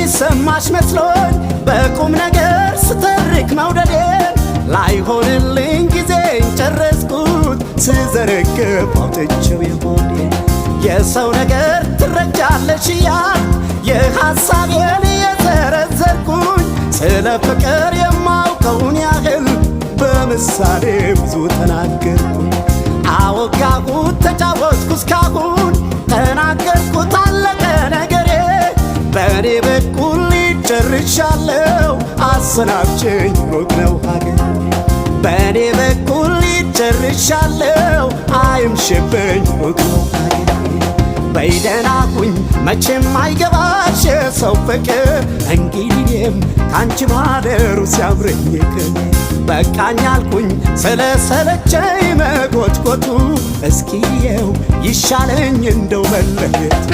የሚሰማሽ መስሎኝ በቁም ነገር ስተርክ መውደዴን፣ ላይሆንልኝ ጊዜን ጨረስኩት ስዘረግፍ አውጥቼው የሆዴን። የሰው ነገር ትረጃለሽ እያልኩ የሐሳቤን እየዘረዘርኩኝ፣ ስለ ፍቅር የማውቀውን ያህል በምሳሌ ብዙ ተናገርኩኝ። አወጋሁት፣ ተጫወትኩ፣ እስካሁን ተናገርኩት፣ አለቀ ነገሬ። በእኔ በኩል ጨርሻለሁ፣ አሰናብችኝ፣ ሩቅ ነው ሀገሬ። በእኔ በኩል ጨርሻለሁ፣ አይምሽብኝ፣ ሩቅ ነው ሀገሬ። በይ ደህና ሁኝ፣ መቼም አይገባሽ የሰው ፍቅር። እንግዲህ እኔም ካንቺ ማደሩ ሲያምረኝ ቅር በቃኝ አልኩኝ ስለሰለቸኝ መጎትጎቱ፣ እስኪየው ይሻለኝ እንደው መለየቱ።